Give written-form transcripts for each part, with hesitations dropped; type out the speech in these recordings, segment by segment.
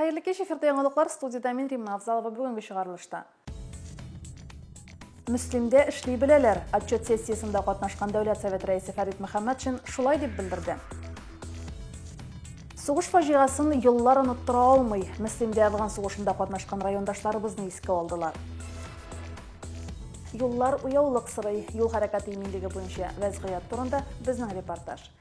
Хәерле кич, эфирдә яңалыклар, студиядә мин Римма Авзалова бүгенге чыгарылышта. Мөслимдә эшли беләләр. Отчет сессиясендә катнашкан Дәүләт Советы рәисе Фәрит Мөхәммәтшин шулай дип белдерде. Сугыш фаҗигасын еллар оныттыра алмый. Мөслимдә Әфган сугышында катнашкан райондашларыбызны искә алдылар. Юллар уяулык сорый. Юл хәрәкәте иминлеге буенча вәзгыять турында безнең репортаж.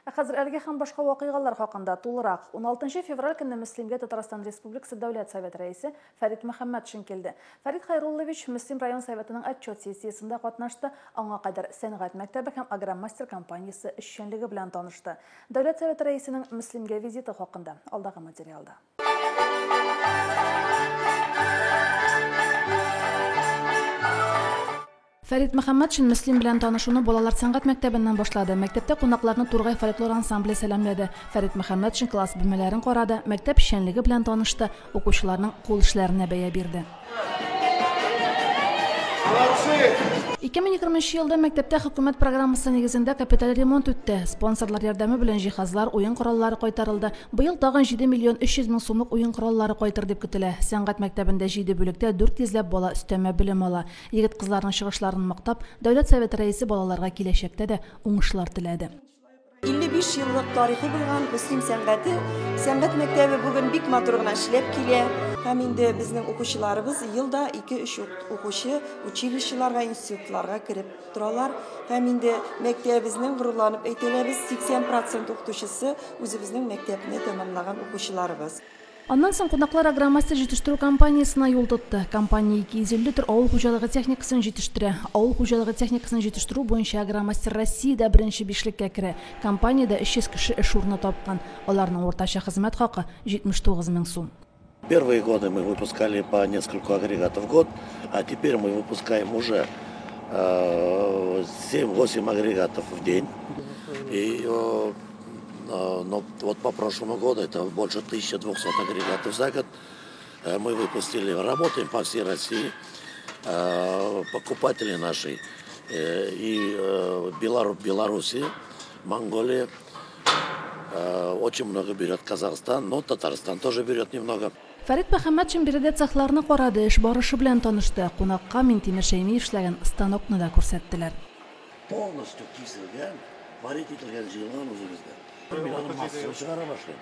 Ә хәзер әлеге һәм башка вакыйгалар хакында тулырак. 16 февраль көнне Мөслимгә Татарстан Республикасы Дәүләт Советы Рәисе Фәрит Мөхәммәтшин килде. Фәрит Хәйруллович Мөслим район Советының отчет сессиясендә катнашты, аңа кадәр сәнгать мәктәбе һәм Агромастер компаниясе эшчәнлеге белән танышты. Дәүләт Советы Рәисенең Мөслимгә визиты хакында алдагы материалда. Фәрит Мөхәммәтшин Мөслим белән танышуны балалар сәнгать мәктәбеннән башлады. Мәктәптә кунакларны Тургай фольклор ансамбле сәламләде. Фәрит Мөхәммәтшин класс бүлмәләрен карады, мәктәп эшчәнлеге белән танышты, укучыларның кул эшләренә бәя бирде. 2020 нче елда мәктәптә хөкүмәт программасы нигезендә капиталь ремонт үтте. Спонсорлар ярдәме белән җиһазлар, уен кораллары кайтарылды. Быел тагын 7 миллион 300 мең сумлык уен кораллары кайтыр дип көтелә. Сәнгать мәктәбендә җиде бүлектә 400 ләп бала өстәмә белем ала. Егет-кызларның чыгышларын мактап, Дәүләт Советы Рәисе балаларга киләчәктә дә уңышлар теләде. 55 еллык тарихы булган Мөслим сәнгате сәнгать мәктәбе бүген бик матур гына эшләп килә. Һәм инде безнең укучыларыбыз ел да ике-өч укучы училищеларга, институтларга кереп торалар. Һәм инде мәктәбебезнең, горурланып әйтә алабыз, 80 процент укытучысы үзебезнең мәктәпне тәмамлаган укучыларыбыз. Аннан соң кунаклар Агромастер җитештерү компаниясенә юл тотты. Компания 250 төр авыл хуҗалыгы техникасын җитештерә. Авыл хуҗалыгы техникасын җитештерү буенча Агромастер Россиядә беренче бишлеккә керә. Компаниядә 300 кеше эш урыны тапкан. Аларның уртача хезмәт хакы, 79 мең сум. Первые годы мы выпускали по нескольку агрегатов в год, а теперь мы выпускаем уже 7-8 агрегатов в день. И но вот по прошлому году это больше 1200 агрегатов за год мы выпустили. Работаем по всей России. Покупатели наши и Беларуси, Монголия. Очень много берет Казахстан, но Татарстан тоже берет немного. Фәрит Мөхәммәтшин биредә цехларны карады, эш барышы белән танышты. Кунакка Минтимер Шәймиев эшләгән станокны да күрсәттеләр. Полностью киселгән, варить ителгән, җыелган үзебездә. Мин аны массово чыгара башлыйм.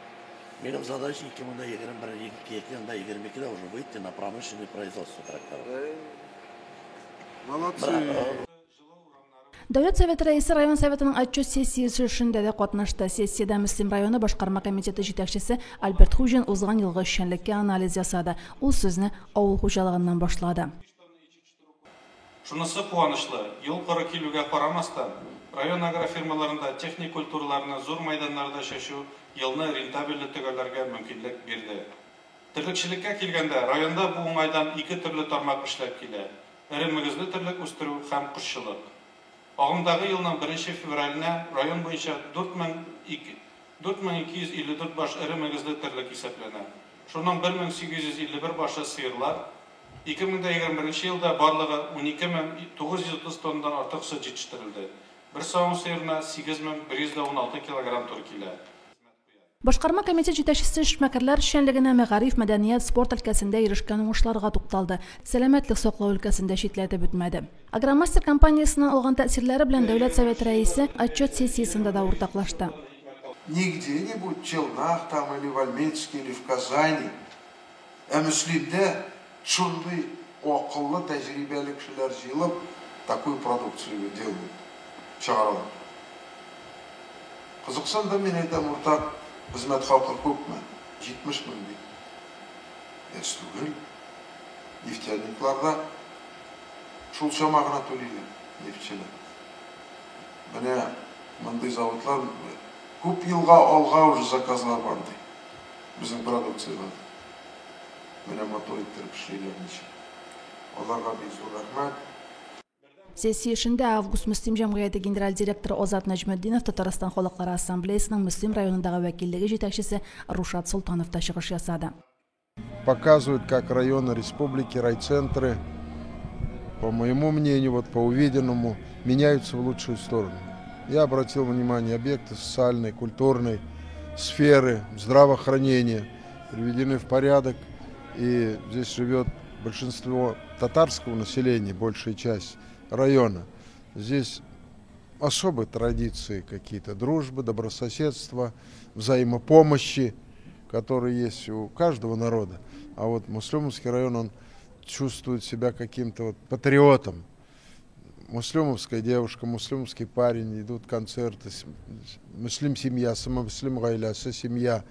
Минем задача 2021, 2022 уже выйти на промышленный производство тракторов. Молодцы! Дәүләт Советы Рәисе район Советының отчет сессиясе эшендә дә катнашты. Сессиядә Мөслим районы башкарма комитеты җитәкчесе Альберт Хуҗин узган елгы эшчәнлеккә анализ ясады. Ул сүзне авыл хуҗалыгыннан башлады. Шунысы куанычлы, юл коры килүгә карамастан, район агрофирмаларында техник культураларны зур мәйданнарда чәчү елны рентабельле төгәлләргә мөмкинлек бирде. Терлекчелеккә килгәндә, районда бу уңайдан ике төрле тармак эшләп килә, эре мөгезле терлек үстерү һәм кошчылык. Агымдагы елның беренче февраленә район буенча 4254 баш эре мөгезле терлек исәпләнә. Шуның 1851 башы сыерлар. 2021 елда барлыгы 12 930 тоннадан артык сөт җитештерелде. Бер савым сыерына 8116 килограмм туры килә. Башкарма комитет җитәкчесе эшмәкәрләр эшчәнлегенә, мәгариф, мәдәният, спорт өлкәсендә ирешкән уңышларга тукталды. Сәламәтлек саклау өлкәсен дә читләтеп үтмәде. Агромастер компаниясеннән алган тәэсирләре белән Дәүләт Советы Рәисе отчет сессиясендә дә уртаклашты. Не где-нибудь в Челнах там или в Альметьевске или в Казани, ә Мөслимдә шундый акыллы, тәҗрибәле кешеләр җыелып, такую продукцию делают, чыгаралар. Кызыксындым, мин әйтәм, уртак хезмәт хакы күпме? 70 мең ди. Әз түгел. Нефтяниклар да шул чама гына түлиләр, нефтьчеләр. Менә мондый заводлар күп елга алга уже заказлар бар ди. Безнең продукциягә. Менә матур иттереп эшлиләр ничек. Аларга бик зур рәхмәт. Сессия эшендә Август Мөслим җәмгыяте генераль директоры Азат Нәҗметдинов, Татарстан Халыклары Ассамблеясының Мөслим районындагы вәкиллеге җитәкчесе Рушат Солтанов та чыгыш ясады. Показывают, как районы республики, райцентры, по моему мнению, вот по увиденному, меняются в лучшую сторону. Я обратил внимание, объекты социальной, культурной сферы здравоохранения приведены в порядок. И здесь живет большинство татарского населения, большая часть района. Здесь особые традиции какие-то, дружбы, добрососедства, взаимопомощи, которые есть у каждого народа. А вот Муслюмовский район, он чувствует себя каким-то вот патриотом. Муслюмовская девушка, муслюмовский парень, идут концерты, муслим семья, сама муслим гайляса семья.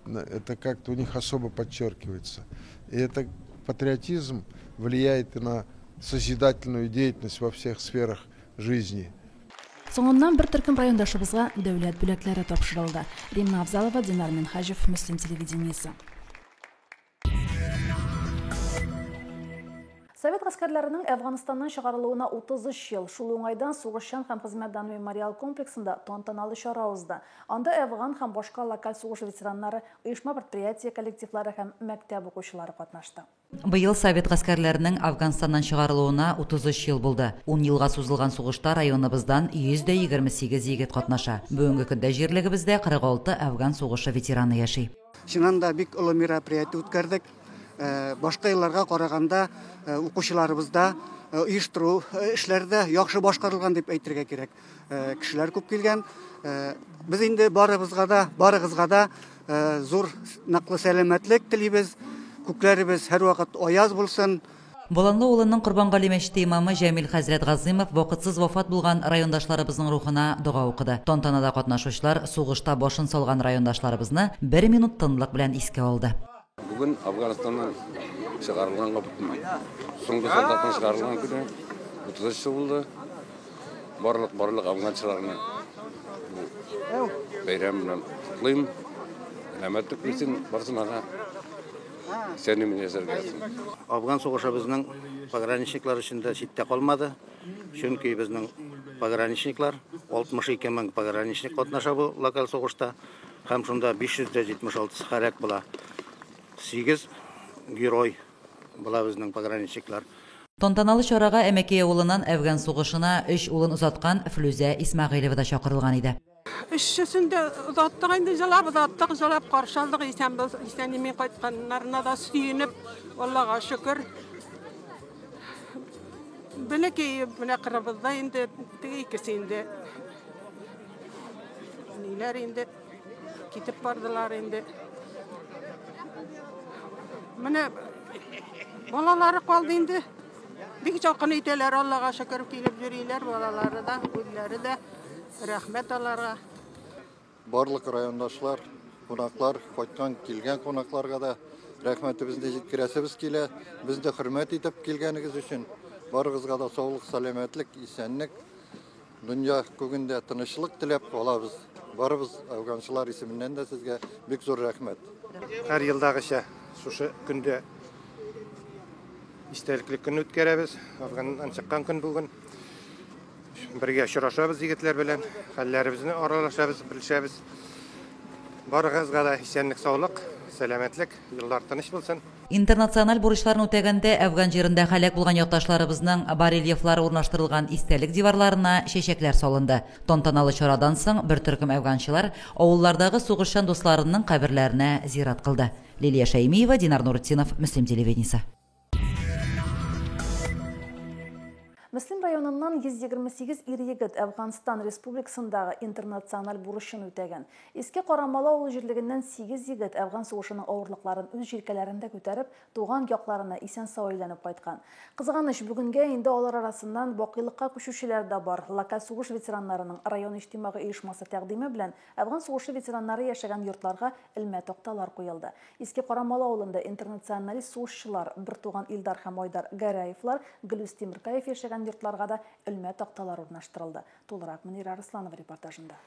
Это как-то у них особо подчеркивается. И это патриотизм влияет и на созидательную деятельность во всех сферах жизни. Соңыннан бер төркем райондашыбызга дәүләт бүләкләре тапшырылды. Римма Авзалова, Динар Минхаҗев, Мөслим телевидениесе. Совет гаскәрләренең Әфганстаннан чыгарылуына 33 ел. Шул уңайдан Сугышчан һәм хезмәт даны мемориал комплексында тантаналы чара узды. Анда Әфган һәм башка локаль сугыш ветераннары, оешма-предприятие коллективлары һәм мәктәп укучылары катнашты. Быел совет гаскәрләренең Афганстаннан чыгарылуына 33 ел булды. 10 елга сузылган сугышта районыбыздан 128 егет катнаша. Бүгенге көндә җирлегебездә 46 Афган сугышы ветераны яши. Чыннан да бик олы мероприятие үткәрдек. Башка елларга караганда укучыларыбызда оештыру эшләре дә яхшы башкарылган дип әйтергә кирәк. Кешеләр күп килгән. Без инде барыбызга да, барыгызга да зур ныклы сәламәтлек телибез. Күкләребез һәрвакыт аяз булсын. Баланлы авылының Корбангали мәчете имамы Җәмил хәзрәт Газыймов вакытсыз вафат булган райондашларыбызның рухына дога укыды. Тантанада катнашучылар сугышта башын салган райондашларыбызны бер минут тынлык белән искә алды. Бүген Афганистаннан чыгарылган соңгы солдаттан чыгарылган көне 33 ел булды. Барлык афганчыларны бу бәйрәм белән котлыйм. Рәхмәтлек булсын барсына да. Сәнемен яшәргә язсын. Афган сугышы безнең пограничниклар өчен дә читтә калмады. Чөнки безнең пограничниклар 62 мең пограничник катнаша бу локаль сугышта һәм шунда 576 һәлак була. 8 герой була безнең пограничниклар. Тантаналы чарага Әмәкәй авылыннан Әфган сугышына 3 улын озаткан Флүзә Исмәгыйлева да чакырылган иде. Өчесен дә озаттык инде, җылап озаттык, җылап каршы алдык, исән имин кайтканнарына да сөенеп, Аллага шөкер. Бәләкәй менә кырыбызда инде теге икесе инде. Ниләр инде китеп бардылар инде. Менә балалары калды инде. Бик якын итәләр, Аллага шөкер, килеп йөриләр балалары да, үзләре дә. Рәхмәт аларга. Барлык райондашлар, кунаклар, кайткан, килгән кунакларга да рәхмәтебезне җиткерәсебез килә. Безне хөрмәт итеп килгәнегез өчен барыгызга да саулык, сәламәтлек, исәнлек, дөнья күгендә тынычлык теләп калабыз. Барыбыз афганчылар исеменнән дә сезгә бик зур рәхмәт. Һәр елдагыча шушы көндә истәлекле көн үткәрәбез. Афганнан чыккан көн бүген. Бергә очрашабыз егетләр белән, хәлләребезне аралашабыз, белешәбез. Барыгызга да исәнлек, саулык, сәламәтлек, еллар тыныч булсын. Интернациональ бурычларын үтәгәндә Әфган җирендә һәлак булган якташларыбызның барельефлары урнаштырылган истәлек диварларына чәчәкләр салынды. Тантаналы чарадан соң бер төркем әфганчылар авыллардагы сугышчан дусларының каберләренә зират кылды. Лилия Шәймиева, Динар Нуртдинов, Мөслим телевидениесе. Мөслим районыннан 128 ир-егет Әфганстан Республикасындагы интернациональ бурычын үтәгән. Иске Карамалы авыл җирлегеннән 8 егет Әфган сугышының авырлыкларын үз җилкәләрендә күтәреп, туган якларына исән-сау әйләнеп кайткан. Кызганыч, бүгенгә инде алар арасыннан бакыйлыкка күчүчеләр дә бар. Локаль сугыш ветераннарының район иҗтимагый оешмасы тәкъдиме белән Әфган сугышы ветераннары яшәгән йортларга элмә такталар куелды. Иске Карамалы авылында интернационалист сугышчылар бертуган Илдар һәм Айдар Гәрәевлар, Гөлүс Тимеркаев яшәгән йортларга да элмә такталар урнаштырылды. Тулырак Мөнирә Арысланова репортажында.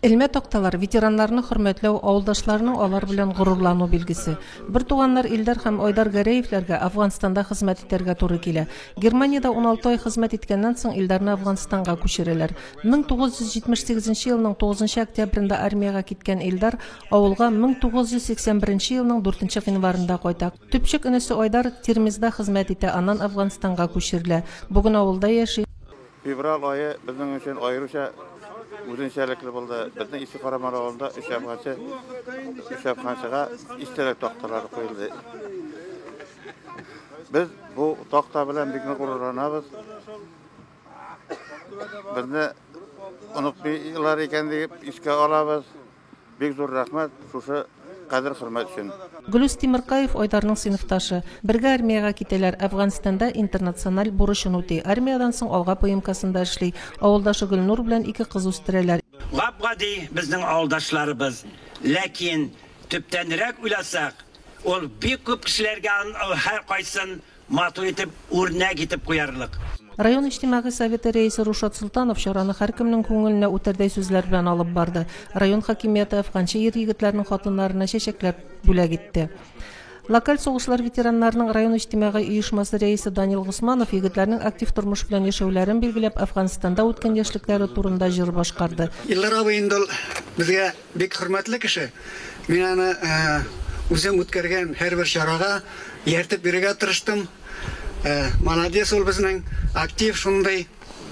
Элмә такталар ветераннарны хөрмәтләү, авылдашларының алар белән горурлану билгесе. Бер туганнар Илдар һәм Айдар Гәрәевләргә Афганстанда хезмәт итәргә туры килә. Германиядә 16 ай хезмәт иткәннән соң Илдарны Афганстанга күчерәләр. 1978 елның 9 октябрендә армиягә киткән Илдар авылга 1981 елның 4 гыйнварында кайта. Төпчек энесе Айдар Термезда хезмәт итә, аннан Афганстанга күчерелә. Бүген авылда яши. Февраль ае безнең өчен аеруча үзенчәлекле булды. Безнең Иске Карамалы авылында өч әфганчы, өч әфганчыга истәлек такталары куелды. Без бу такта белән бик нык горурланабыз. Безне онытмыйлар икән дип искә алабыз. Бик зур рәхмәт шушы кадер-хөрмәт өчен. Гөлүс Тимеркаев, Айдарның сыйныфташы. Бергә армиягә китәләр. Әфганстанда интернациональ бурычын үти. Армиядән соң Алга ПМКсында эшли. Авылдашы Гөлнур белән ике кыз үстерәләр. Гап-гади безнең авылдашларыбыз. Ләкин төптәнрәк уйласак, ул бик күп кешеләргә һәркайсын Матур итеп, үрнәк итеп куярлык. Район иҗтимагый советы рәисе Рушат Солтанов чараны һәркемнең күңеленә үтәрдәй сүзләр белән алып барды. Район хакимияте әфганчы ир-егетләрнең хатыннарына чәчәкләр бүләк итте. Локаль сугышлар ветераннарының район иҗтимагый оешмасы рәисе Данил Госманов егетләрнең актив тормыш белән яшәүләрен билгеләп, Әфганстанда үткән яшьлекләре турында җыр башкарды. Илдар абый инде ул безгә бик хөрмәтле кеше. Мин аны үзем үткәргән һәрбер чарага Ияртеп йөрергә тырыштым. Молодец ул безнең, актив шундый.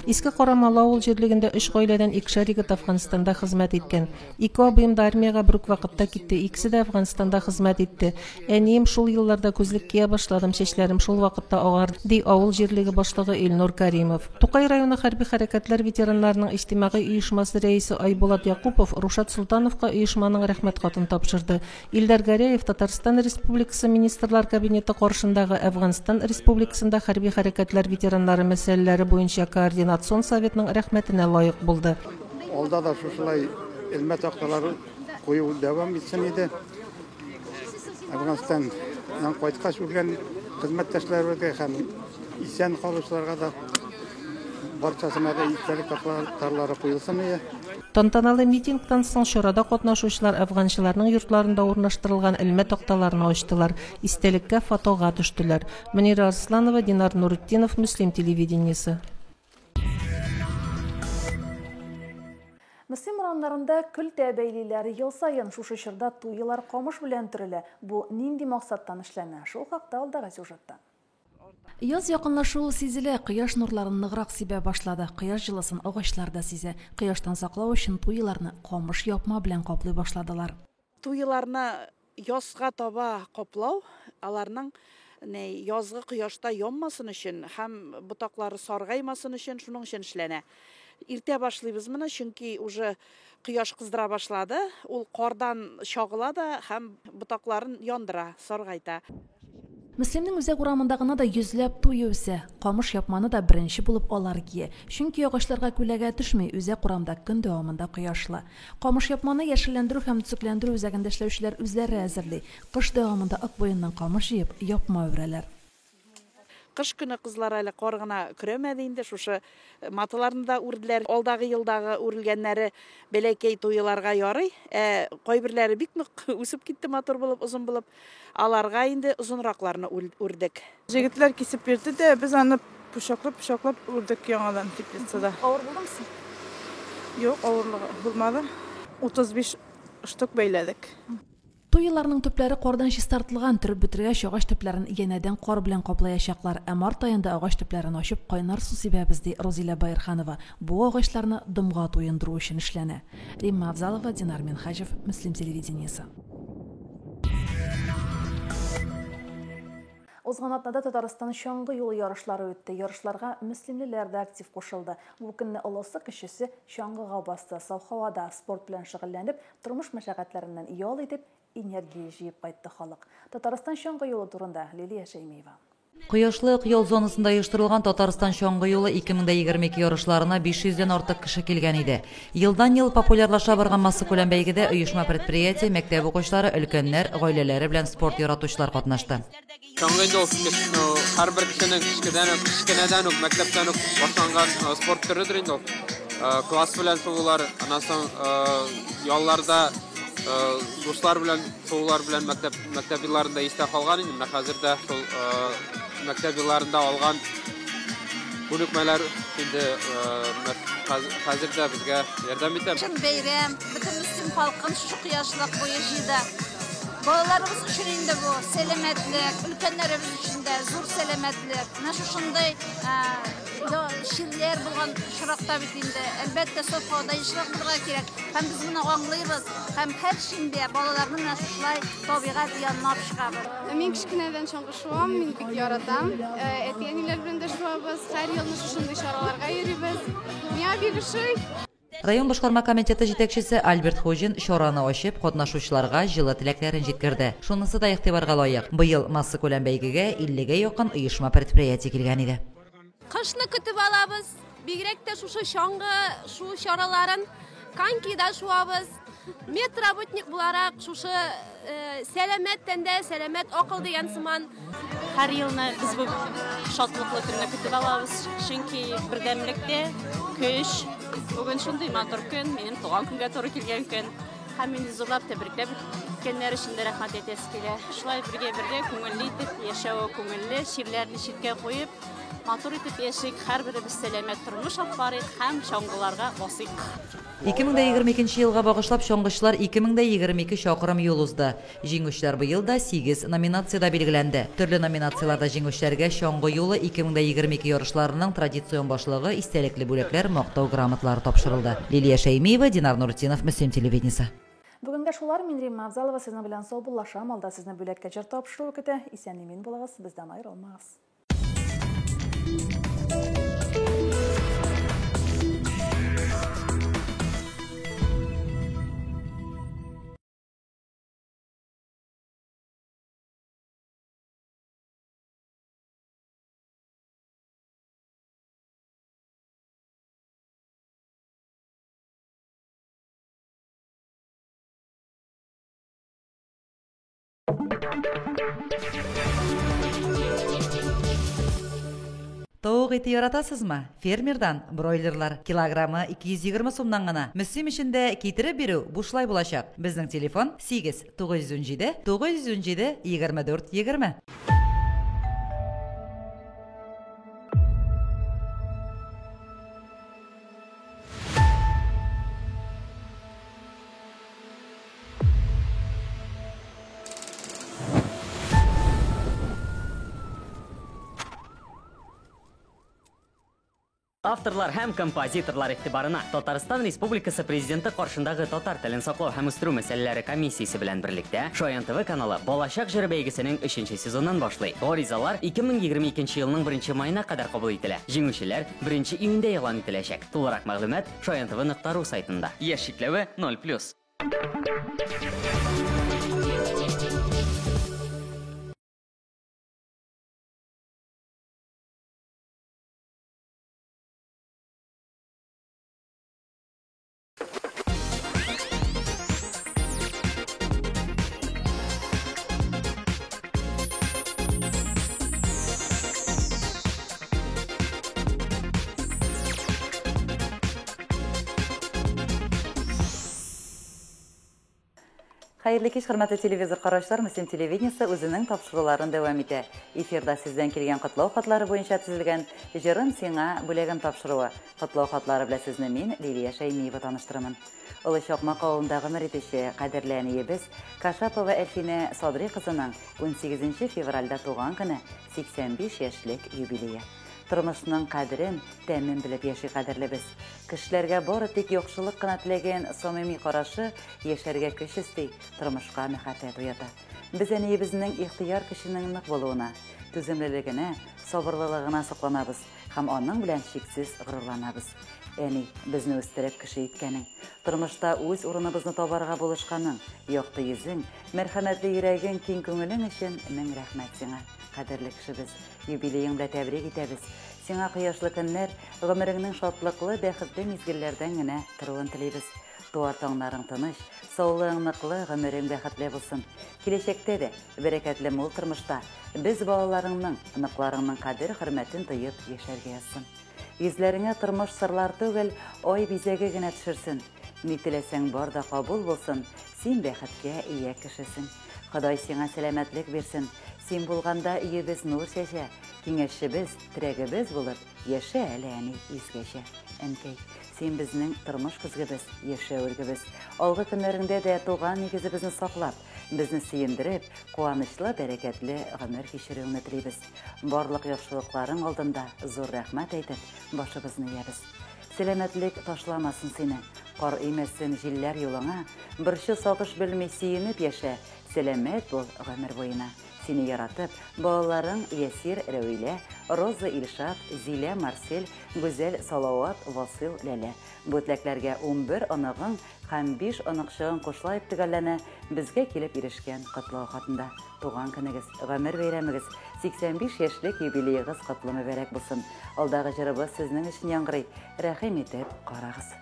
Иске Карамалы авыл җирлегендә өч гаиләдән икешәр егет Әфганстанда хезмәт иткән. Ике абыем да армиягә бер үк вакытта китте, икесе дә Әфганстанда хезмәт итте. Әнием, шул елларда күзлек кия башладым, чәчләрем шул вакытта агарды, ди авыл җирлеге башлыгы Илнур Кәримов. Тукай районы хәрби хәрәкәтләр ветераннарының иҗтимагый оешмасы рәисе Айбулат Якупов Рушат Солтановка оешманың Рәхмәт хатын тапшырды. Илдар Гәрәев Татарстан Республикасы Министрлар Кабинеты каршындагы Әфганстан Республикасында хәрби хәрәкәтләр ветераннары мәсьәләләре буенча координацион советның рәхмәтенә лаек булды. Алда да шушылай элмә такталар кую дәвам итсен иде. Әфганстаннан кайткач үлгән хезмәттәшләребезгә һәм исән калучыларга да барчасына да истәлек такталары куелсын иде. Тантаналы митингтан соң чарада катнашучылар әфганчыларның йортларында урнаштырылган элмә такталарны ачтылар, истәлеккә фотога төштеләр. Мөнирә Арсланова, Динар Нуретдинов, Мөслим телевидениесе. Мөслим урамнарында көлтә бәйлиләр. Ел саен шушы чорда туелар камыш белән төрелә. Бу нинди максаттан эшләнә? Шул хакта алдагы сюжетта. Яз якынлашуы сизелә, кояш нурларын ныграк сибә башлады. Кояш җылысын агачлар да сизә. Кояштан саклау өчен туеларны камыш япма белән каплый башладылар. Туеларны язга таба каплау, аларның ни, язгы кояшта янмасын өчен һәм ботаклары саргаймасын өчен, шуның өчен эшләнә. Иртә башлыйбыз моны, чөнки уже кояш кыздыра башлады, ул кардан чагыла да һәм ботакларын яндыра, саргайта. Мөслимнең үзәк урамында гына да йөзләп туй үсә. Камыш япманы да беренче булып алар кия. Чөнки агачларга күләгә төшми, үзәк урамда көн дәвамында кояшлы. Камыш япманы яшелләндерү һәм төзекләндерү үзәгендә эшләүчеләр үзләре әзерли. Кыш дәвамында Ык буеннан камыш җыеп, япма үрәләр. Кыш көне кызлар әле кар гына көрәмәде инде, шушы маталарны да үрделәр. Алдагы елдагы үрелгәннәре бәләкәй туеларга ярый, ә кайберләре бик нык үсеп китте матур булып, озын булып. Аларга инде озынракларны үрдек. Җегетләр кисеп бирде дә, без аны пычаклап-пычаклап үрдек яңадан теплицада. Авыр булдымы соң? Юк, авырлыгы булмады. 35 штук бәйләдек. Туеларның төпләре кардан чистартылган, төреп бетергәч, агач төпләрен янәдән кар белән каплаячаклар. Ә март аенда агач төпләрен ачып, кайнар су сибәбез, ди Рузилә Баерханова. Бу агачларны дымга туендыру өчен эшләнә. Римма Авзалова, Динар Минһаҗев, Мөслим телевидениесе. Узган атнада Татарстан чаңгы юлы ярышлары үтте. Ярышларга мөслимлеләр дә актив кушылды. Бу көнне олысы-кечесе чаңгыга басты. Саф һавада спорт белән шөгыльләнеп, Тормыш мәшәкатьләреннән ял итеп, энергия җыеп кайтты халык. Татарстан чаңгы юлы турында Лилия Шәймиева. Кояшлы Ык ял зонасында оештырылган Татарстан чаңгы юлы 2022 ярышларына 500 дән артык кеше килгән иде. Елдан-ел популярлаша барган массакүләм бәйгедә оешма-предприятие, мәктәп укучылары, өлкәннәр, гаиләләре белән спорт яратучылар катнашты. Чаңгы инде ул һәрбер кешенең кечкенәдән үк, кечкенәдән үк, мәктәптән үк башланган спорт төредер инде ул. Класс белән шуулар, аннан соң ялларда дуслар белән шуулар белән мәктәп мәктәп елларында истә калган инде. Менә хәзер дә шул мәктәп елларында алган күнекмәләр инде хәзер дә безгә ярдәм итә. Чын бәйрәм, бөтен мөслим халкын шушы кояшлык буе җыйды. Балаларыбыз өчен инде бу сәламәтлек, өлкәннәребез өчен дә зур сәламәтлек. Менә шушындый Чирләр булган очракта бит инде, әлбәттә, саф һавада ешрак булырга кирәк. Һәм без моны аңлыйбыз. Һәм һәр шимбә балаларны менә шушылай табигать янына алып чыгабыз. Мин кечкенәдән чаңгы шуам, мин бик яратам. Әти-әниләр белән дә шуабыз. Һәр елны шушындый чараларга йөрибез. Миңа бик ошый. Район башкарма комитеты җитәкчесе Альберт Хуҗин чараны ачып, катнашучыларга җылы теләкләрен җиткерде. Шунысы да игътибарга лаек, быел массакүләм бәйгегә 50 гә якын оешма-предприятие килгән иде. Кышны көтеп алабыз, бигрәк тә шушы чаңгы шуу чараларын, конькида шуабыз. Медработник буларак, шушы сәламәт тәндә сәламәт акыл дигән сыман. Һәр елны без бу шатлыклы көнне көтеп алабыз, чөнки бердәмлектә көч. Бүген шундый матур көн, минем туган көнгә туры килгән көн. Һәм мине зурлап тәбрикләп үткәннәр өчен дә рәхмәт әйтәсе килә. Шулай бергә-бергә күңелле итеп яшәве күңелле, чирләрне читкә куеп, матур итеп яшик, һәрберебез сәламәт тормыш алып барыйк һәм чаңгыларга басыйк. 2022 елга багышлап чаңгычылар 2022 чакрым юл узды. Җиңүчеләр быел да сигез номинациядә билгеләнде. Төрле номинацияләрдә җиңүчеләргә Чаңгы юлы 2022 ярышларының традицион башлыгы истәлекле бүләкләр, мактау грамоталары тапшырылды. Лилия Шәймиева, Динар Нуртдинов, Мөслим телевидениесе. Бүгенгә шулар, мин Римма Авзалова сезнең белән саубуллашам, алда сезне бүләккә җыр тапшыруы көтә. Исән-имин булыгыз, бездән аерылмагыз. Тавык ите яратасызмы? Фермердан бройлерлар килограммы 220 сумнан гына. Мөслим эчендә китереп бирү бушлай булачак. Безнең телефон 8 917 917 24 20. Авторлар һәм композиторлар игътибарына Татарстан Республикасы Президенты каршындагы татар телен саклау һәм үстерү мәсьәләләре комиссиясе белән берлектә Шаян ТВ каналы Балачак җыры бәйгесенең өченче сезонын башлый. Гаризалар 2022 елның беренче маена кадәр кабул ителә. Җиңүчеләр беренче июньдә игълан ителәчәк. Тулырак мәгълүмат Шаян ТВ нокта ру сайтында. Яшь чикләве, ноль плюс. Хәерле кич, хөрмәтле телевизор караучылар, Мөслим телевидениесе үзенең тапшыруларын дәвам итә. Эфирда сездән килгән котлау хатлары буенча төзелгән Җырым сиңа, бүләгем тапшыруы. Котлау хатлары белән сезне мин, Лилия Шәймиева таныштырырмын. Олы Чакмак авылында гомер итүче кадерле әниебез Кашапова Әлфинә Садри кызының 18 февральдә туган көне, 85 яшьлек юбилее. Тормышның кадерен, тәмен белеп яши кадерлебез. Кешеләргә бары тик яхшылык кына теләгән самими карашы яшәргә көч өсти, тормышка мәхәббәт уята. Без әниебезнең ихтыяр көченең нык булуына, түземлелегенә, сабырлылыгына сокланабыз һәм аның белән чиксез горурланабыз. Әни, безне үстереп кеше иткәнең, тормышта үз урыныбызны табарга булышканың, якты йөзең, мәрхәмәтле йөрәгең, киң күңелең өчен мең рәхмәт сиңа, кадерле кешебез. Юбилеең белән тәбрик итәбез. Сиңа кояшлы көннәр, гомереңнең шатлыклы, бәхетле мизгелләрдән генә торуын телибез. Туар таңнарың тыныч, саулыгың ныклы, гомерең бәхетле булсын. Киләчәктә дә, бәрәкәтле мул тормышта без балаларыңның, оныкларыңның кадер-хөрмәтен тоеп яшәргә язсын. Йөзләреңә тормыш сырлар түгел, ай бизәге генә төшерсен. Ни теләсәң бар да кабул булсын, син бәхеткә ия кешесең. Ходай сиңа сәламәтлек бирсен. Син булганда өебез нур чәчә, киңәшчебез, терәгебез булып, яшә әле, әни, йөзгәчә. Әнкәй, син безнең тормыш көзгебез, яшәү өлгебез. Алгы көннәреңдә дә туган нигезебезне саклап, Безне сөендереп, куанычлы, бәрәкәтле гомер кичерүеңне телибез. Барлык яхшылыкларың алдында зур рәхмәт әйтеп, башыбызны иябез. Сәламәтлек ташламасын сине, кар өймәсен җилләр юлыңа, борчу сагыш белми сөенеп яшә, сәламәт бул гомер буена. Сине яратып, балаларың Ясир, Рәвилә, Роза, Илшат, Зилә, Марсель, Гүзәл, Салават, Васыйл, Ләлә. Бу теләкләргә 11 оныгың һәм биш оныкчыгың кушыла дип төгәлләнә безгә килеп ирешкән котлау хатында. Туган көнегез, гомер бәйрәмегез, 85 яшьлек юбилеегыз котлы мөбарәк булсын. Алдагы җырыбыз сезнең өчен яңгырый, рәхим итеп карагыз.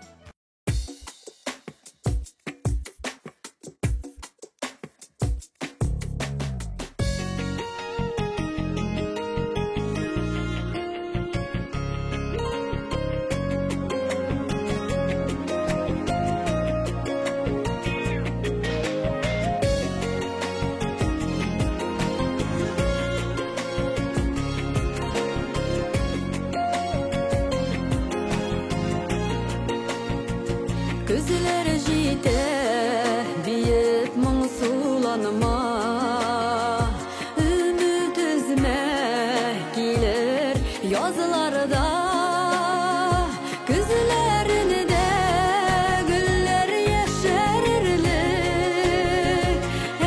Көзләр җитә, диеп моңсуланма. Өмет өзмә, килер язларда. Көзләрендә гөлләр яшәрерлек.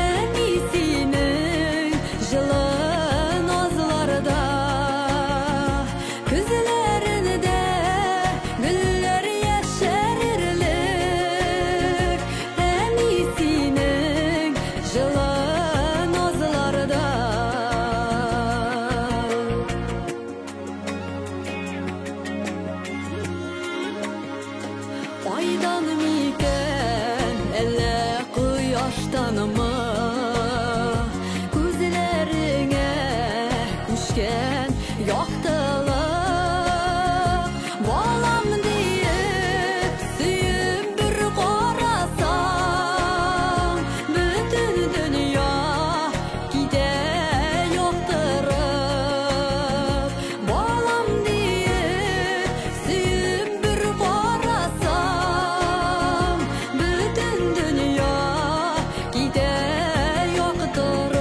Әни синең җылы назларда. Көзләрендә гөлләр яшәрерлек. Әни синең җылы назларда. Айдан микән, әллә кояштанмы? Күзләреңә күчкән яктылык. Балам диеп, сөеп бер карасаң, бөтен дөнья китә яктырып. Балам диеп, сөеп бер карасаң, бөтен дөнья китә яктырып.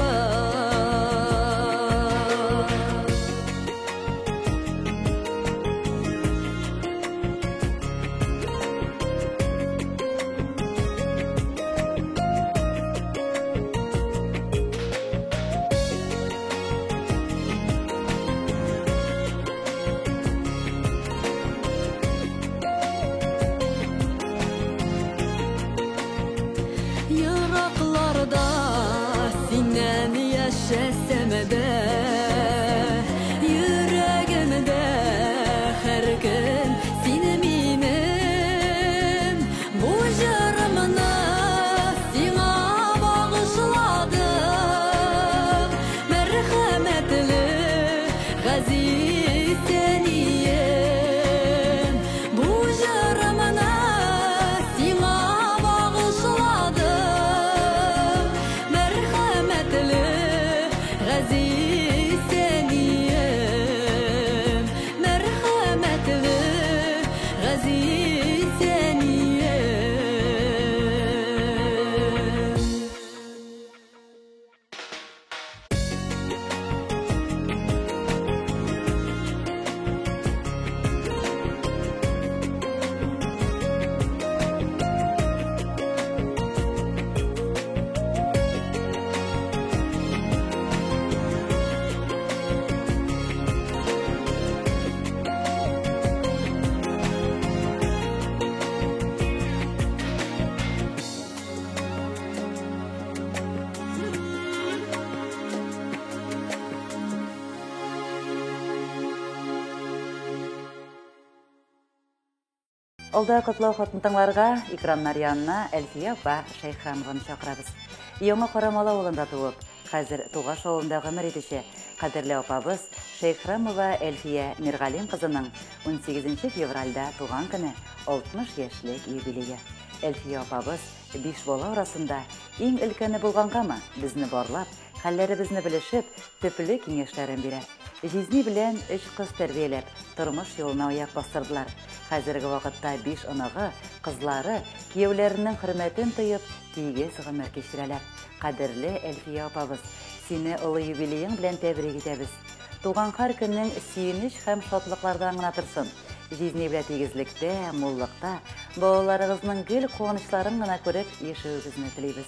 Еракларда синнән яшәсәм дә, йөрәгемдә һәр көн син минем. Бу җырымны сиңа багышладым, мәрхәмәтле газиз әнием. Бу җырымны сиңа багышладым, мәрхәмәтле газиз әнием, мәрхәмәтле газиз әнием. Алда котлау хатын тыңларга экраннар янына Әлфия апа Шәйхрамованы чакырабыз. Яңа Карамалы авылында туып, хәзер Тугаш авылында гомер итүче кадерле апабыз Шәйхрамова Әлфия Миргалим кызының 18 февральдә туган көне 60 яшьлек юбилее. Әлфия апабыз биш бала арасында иң өлкәне булгангамы, безне барлап, хәлләребезне белешеп, төпле киңәшләрен бирә. Җизни белән өч кыз тәрбияләп, тормыш юлына аяк бастырдылар. Хәзерге вакытта биш оныгы, кызлары, кияүләренең хөрмәтен тоеп, тигез гомер кичерәләр. Кадерле Әлфия апабыз, сине олы юбилеең белән тәбрик итәбез. Туган һәр көнең сөенеч һәм шатлыклардан гына торсын. Җизни белән тигезлектә, муллыкта, балаларыгызның гел куанычларын гына күреп яшәвегезне телибез.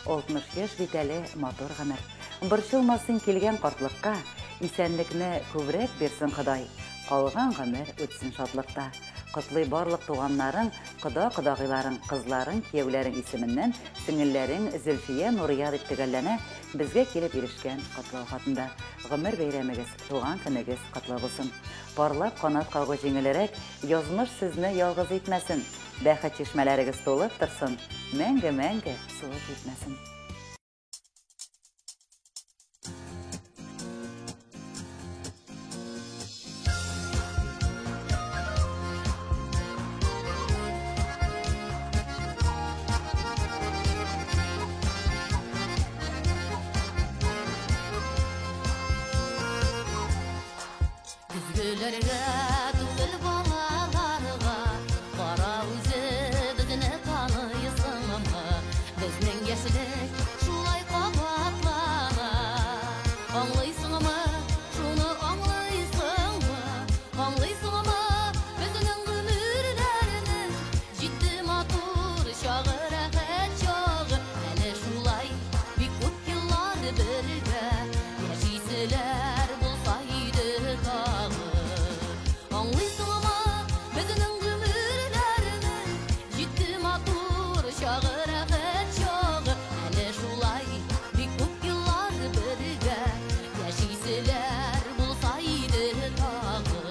60 яшь бит әле матур гомер. Борчылма син килгән картлыкка, исәнлекне күбрәк бирсен Ходай. Калган гомер үтсен шатлыкта. Котлый барлык туганнарың, кода-кодагыйларың, кызларың, кияүләрең исеменнән сеңелләрең Зөлфия, Нурия дип төгәлләнә безгә килеп ирешкән котлау хатында. Гомер бәйрәмегез, туган көнегез котлы булсын. Парлап канат кагу җиңелерәк, язмыш сезне ялгыз итмәсен. Бәхет чишмәләрегез тулып торсын, мәңге-мәңге суы кипмәсен. Көзгеләргә түгел балаларга, кара үзебезне таныйсыңмы? Безнең яшьлек шулай кабатлана. Аңлыйсыңмы, шуны аңлыйсыңмы? Аңлыйсыңмы, безнең гомерләрнең җитте матур чагы, рәхәт чагы. Әле шулай бик күп еллар бергә яшиселәр булса иде тагы. Аңлыйсыңмы, безнең гомерләрнең җитте матур чагы, рәхәт чагы. Әле шулай бик күп еллар бергә яшиселәр булса иде тагы.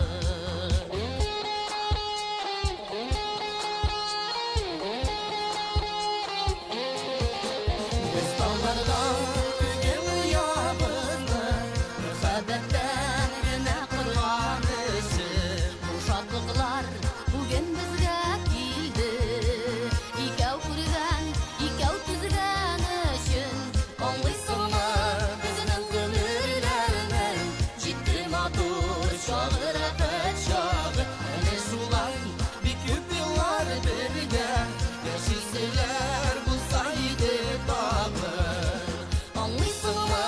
Без таулардан түгел оябызны, мәхәббәттән генә корган өчен. Бу шатлыклар бүген безгә килде. Икәү күргән, икәү түзгән өчен. Аңлыйсыңмы, безнең гомерләрнең җитте матур чагы, рәхәт чагы. Әле шулай бик күп еллар бергә яшиселәр булса иде тагы. Аңлыйсыңмы,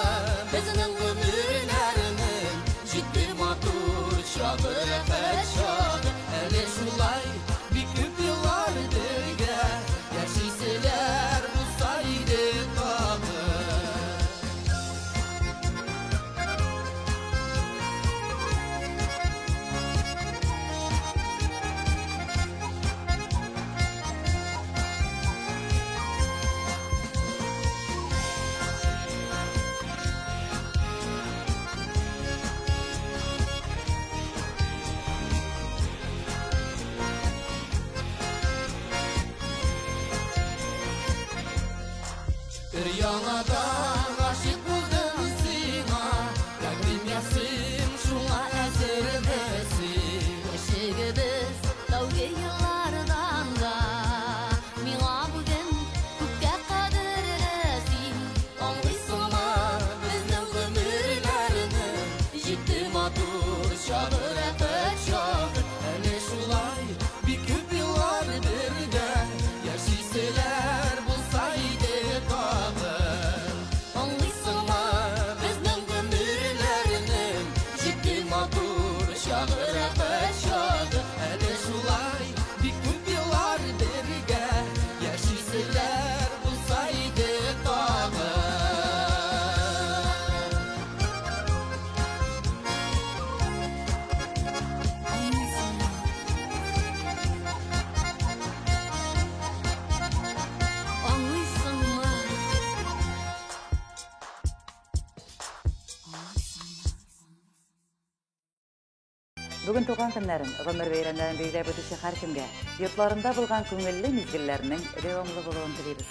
безнең гомерләрнең җитте матур чагы, рәхәт чагы. Әле шулай бик күп еллар бергә яшиселәр булса иде тагы. Өр-яңадан гашыйк булдым сиңа, тәкъдим ясыйм, шуңа әзерме син? Яшегебез тәүге еллардан да миңа бүген күпкә кадерле син. Аңлыйсыңмы, безнең гомерләрнең җитте матур чагы, рәхәт чагы. Әле шулай бик күп еллар бергә яшиселәр булса иде тагы. Аңлыйсыңмы, безнең гомерләрнең җитте матур чагы, рәхәт чагы. Әле шулай бик күп еллар бергә яшиселәр булса иде тагы. Аңлыйсыңмы? Бүген туган көннәрен, гомер бәйрәмнәрен билгеләп үтүче һәркемгә йортларында булган күңелле мизгелләрнең дәвамлы булуын телибез.